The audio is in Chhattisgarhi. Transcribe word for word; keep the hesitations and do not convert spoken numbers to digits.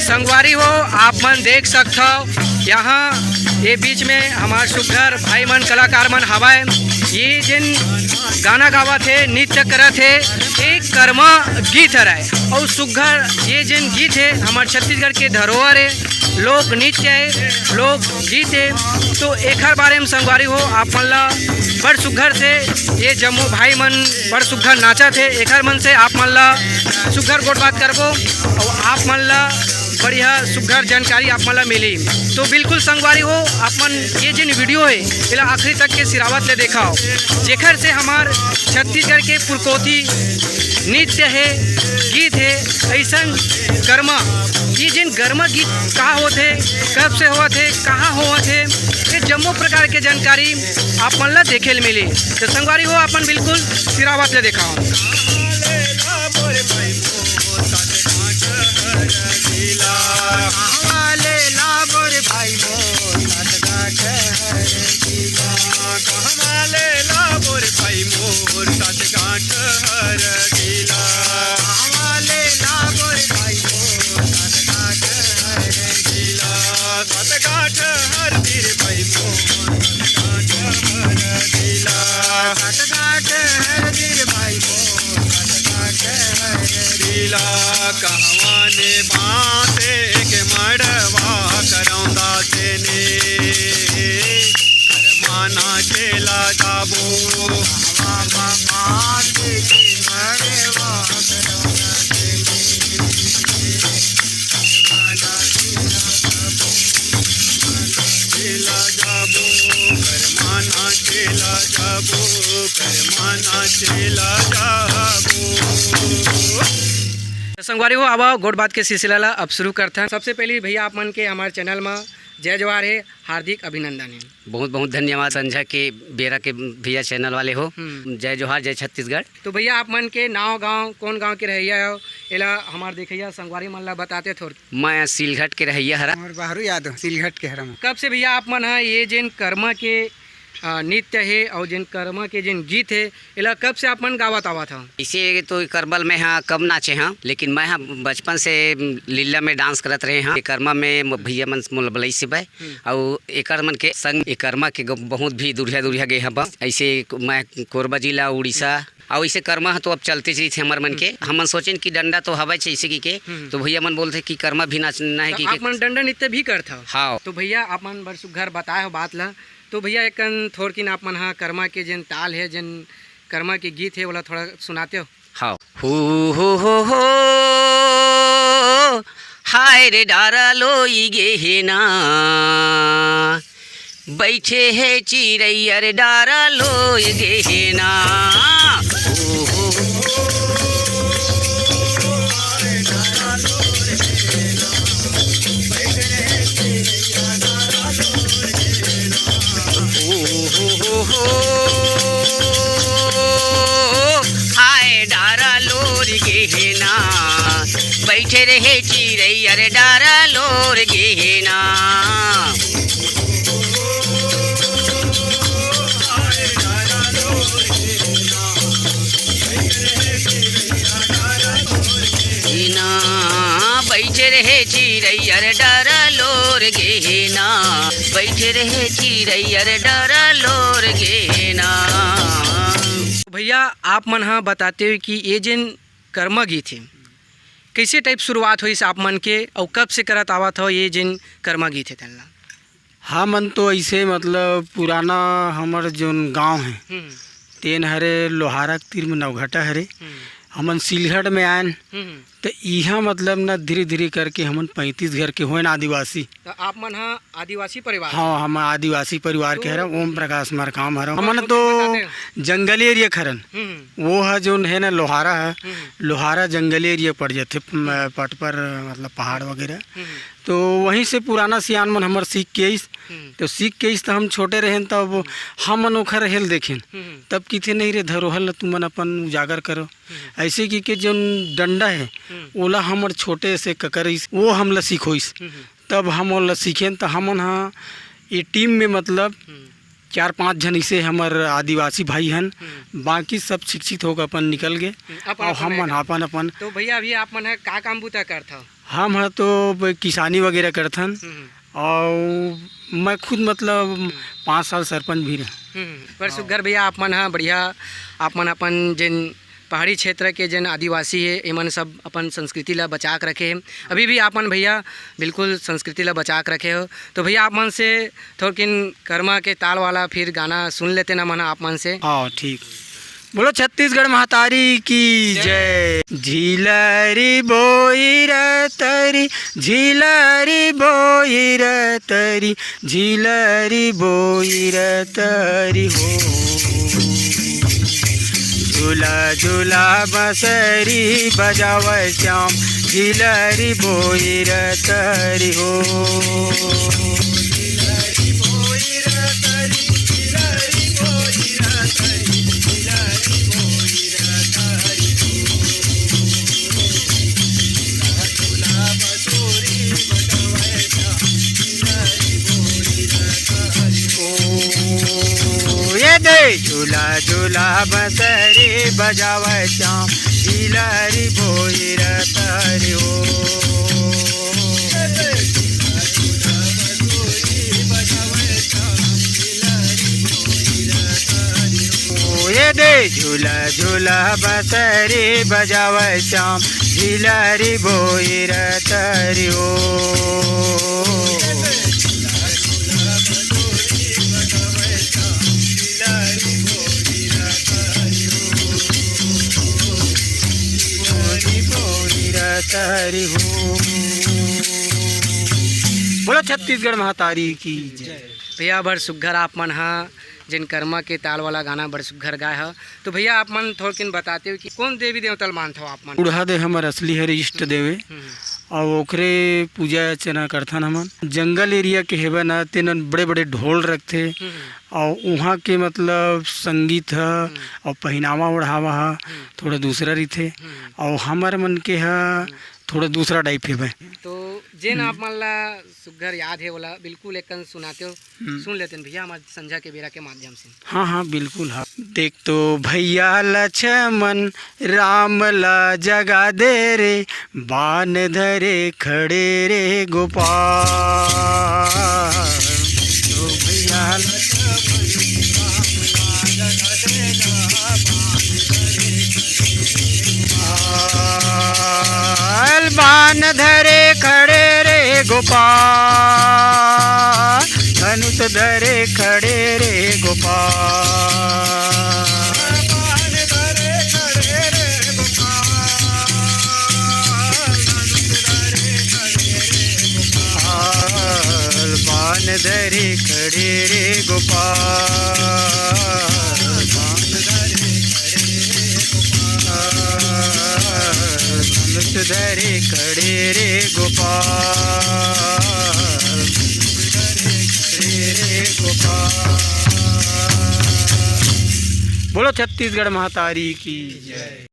संगवारी हो, आप मन देख सकथव, यहाँ ये बीच में हमार सुग्घर भाई मन, कलाकार मन हवय। ये जिन गाना गावत हे, नृत्य करत हे, एक कर्मा गीत हरय। अउ सुग्घर ये जिन गीत हे, हमार छत्तीसगढ़ के धरोहर हे, लोक नृत्य हे, लोक गीत हे। तो एखर बारे में संगवारी हो, आप मन ला बड़ सुग्घर से ये जम्मो भाई मन बड़ सुग्घर नाचत हे, एखर मन से आप मन ला सुग्घर गोठ बात करबो अउ आप मन ला बढ़िया सुग्घर जानकारी आप मन ला मिली। तो बिल्कुल संगवारी हो, आप मन ये जिन वीडियो हे, एला आखिरी तक के सिरावत ले देखव, जेखर से हमार छत्तीसगढ़ के पुरकोती नृत्य हे, गीत हे, अइसन कर्मा, ये जिन कर्मा गीत का होत हे, कब से होवत हे, कहाँ होवत हे, ये जम्मो प्रकार के जानकारी आप मन ला देखे ल मिली। तो संगवारी हो, आप मन बिल्कुल सिरावत ले देखव। त संगवारी हो, अब गोठ बात के सिलसिला ला अब शुरू करथन। सबसे पहली भैया, आप मन के हमार चैनल म जय जोहार हे, हार्दिक अभिनंदन हे। बहुत बहुत धन्यवाद, संझा के बेरा के भैया चैनल वाले हो। हम्म। जय जोहार, जय छत्तीसगढ़। तो भैया, आप मन के नाव गांव, कौन गांव के रहइया हो, एला हमार देखइया संगवारी मन ला बताते थोर। मैं सिलघट के रहइया हरा। हमर बाहरू यादव, सिलघट के हरा मैं। कब से भैया आप मन ह ये जेन कर्मा के, आ, नृत्य हे अउ जेन कर्मा के जेन गीत हे, एला कब से आप मन गावत आवत हव? इसे तो कर्मा ल मैं ह कम नाचे हंव, लेकिन मैं ह बचपन से लीला में डांस करत रहे हंव। ये कर्मा में म-, भैया मन मोला बलई सिपाय हम्म। अउ एकर मन के संग ये कर्मा के ग-, बहुत भी दूरिहा दूरिहा गे हंव। ऐसे मैं कोरबा जिला, उड़ीसा, अउ इसे कर्मा ह तो अब चलते रहिथे हमर मन के। हम्म। हमन सोचेन कि डंडा तो हवय जैसे कि के, हम्म। तो भैया मन बोलथे कि कर्मा भी नाचना है तो कि आप के मन डंडा नृत्य भी करथव? हाँ। तो भैया, आप मन बड़ सुग्घर बताए हो बात ला। तो भैया, एक कन थोड़किन आप मन ह कर्मा के जेन ताल हे, जेन कर्मा के गीत हे, ओला थोड़ा सुनाते हो? हाँ। हो, हो, हो, हो, हाय रे डारा लोई गे हे ना, बैठे हे चिरैया रे डारा लोई गे हे ना। हो, हो, हो, ओ हो हो हो, हाय डारा लोर गे हे ना, बैठे रहे चिरैया रे डारा लोर गे हे ना। ना, बैठे रहे चिरैया रे डारा लोर गे हे ना, बैठे रहे चिरैया रे डारा लोर गे हे ना। भैया, आप मन ह बताते हो कि ये जेन कर्मा गीत हे, कइसे टाइप शुरुआत होइस आप मन के, अउ कब से करत आवत हो ये जेन कर्मा गीत हे तेन ला? हमन तो अइसे, मतलब, पुराना हमर जोन गांव हे, हम्म। तेन हरे लोहारा के तीर में नवघटा हरे। हम्म। हमन सिलघट में आयन, हम्म। त इहाँ, मतलब, न धीरे-धीरे करके हमन पैंतीस घर के होएन आदिवासी। त आप मन ह आदिवासी परिवार? हाँ, हम आदिवासी परिवार के तो हरन, ओम प्रकाश मरकाम हरन। हमन तो बताते हैं। जंगली एरिया के हरन। हम्म। वो ह जोन हे ना लोहारा ह, हम्म। लोहारा जंगली एरिया पड़ जाथे, म-, पटपर, मतलब, पहाड़ वगैरह। हम्म। तो वहीं से पुराना सियान मन हमर सीख के आइस। हम्म। तो सीख के आइस, तो हम छोटे रहेन, तब हम्म। हमन ओखर हेल देखेन। हम्म। तब किथे, "नहीं रे, धरोहर ल तुमन अपन उजागर करो।" हम्म। ऐसे कि के जोन डंडा हे, हम्म। ओला हमर छोटे से ककर आइस, वो हमला सिखोइस। हम्म। तब हम ओला सीखेन, त हमन ह ये टीम में, मतलब, हम्म। चार पांच झन इसे हमर आदिवासी भाई हन, हम्म। बाकी सब शिक्षित होकर अपन निकल गए। हम्म, अपन और अपन हमन रहेगा। अपन अपन तो भैया, अभी आप मन ह का काम बूता करथव? हम ह तो ब-, किसानी वगैरह करथन। हम्म। और मैं खुद मतलब पाँच साल सरपंच भी रहे। हम्म। बड़ सुग्घर भैया, आप मन ह बढ़िया, आप मन अपन जेन पहाड़ी क्षेत्र के जेन आदिवासी हे, एमन सब अपन संस्कृति ला बचा के रखे हे। अभी भी आप मन भैया बिल्कुल संस्कृति ला बचा के रखे हो। तो भैया, आप मन से थोड़किन कर्मा के ताल वाला फिर गाना सुन लेते ना मन आप मन से। हाँ, ठीक। बोलो छत्तीसगढ़ महतारी की जय। झिलरी बोइरा तरी, झिलरी बोइरा तरी, झिलरी बोइरा तरी हो। झूला झूला बंसरी बजावे श्याम, झिलरी बोइरा तरी हो। ओ, ये दे झूला झूला बंसरी बजावे श्याम, झिलरी बोइरा तरी हो। ओ, ये दे झूला झूला बंसरी बजावे श्याम, झिलरी बोइरा तरी हो। बोलो छत्तीसगढ़ महतारी की जय। भैया, बड़ सुग्घर आप मन ह जेन कर्मा के ताल वाला गाना बड़ सुग्घर गाय ह। तो भैया, आप मन थोड़किन बताते हो कि कौन देवी देवता ल मानथो आप मन? बूढ़ा दे हमर असली हर इष्ट देवे। हम्म। और ओकरे पूजा अर्चना करथन हमन। जंगल एरिया के हेबे न, तेन बड़े बड़े ढोल रखथे। हम्म। और उहाँ के मतलब संगीत ह, हम्म। और पहिनावा ओढ़ावा ह, हम्म। थोड़ा दूसरा रहिथे। हम्म। और हमर मन के ह, हम्म। थोड़ा दूसरा टाइप हेबे। तो जेन हम्म। आप मन ला सुग्घर याद हे, ओला बिल्कुल एक कन सुनाते हो। हम्म। सुन लेते हैं भैया, हमारे संझा के बेरा के माध्यम से। हाँ, हाँ, बिल्कुल, हाँ। देख तो भैया लक्ष्मण राम ला जगा दे रे, बाण धरे खड़े रे गोपाल। तो भैया लक्ष्मण राम ला जगा दे रे, बाण धरे खड़े रे गोपाल। बाण धरे खड़े रे गोपाल, धनुष धरे खड़े रे गोपाल। बाण धरे खड़े रे गोपाल। धनुष धरे खड़े रे गोपाल। बोलो छत्तीसगढ़ महतारी की जय।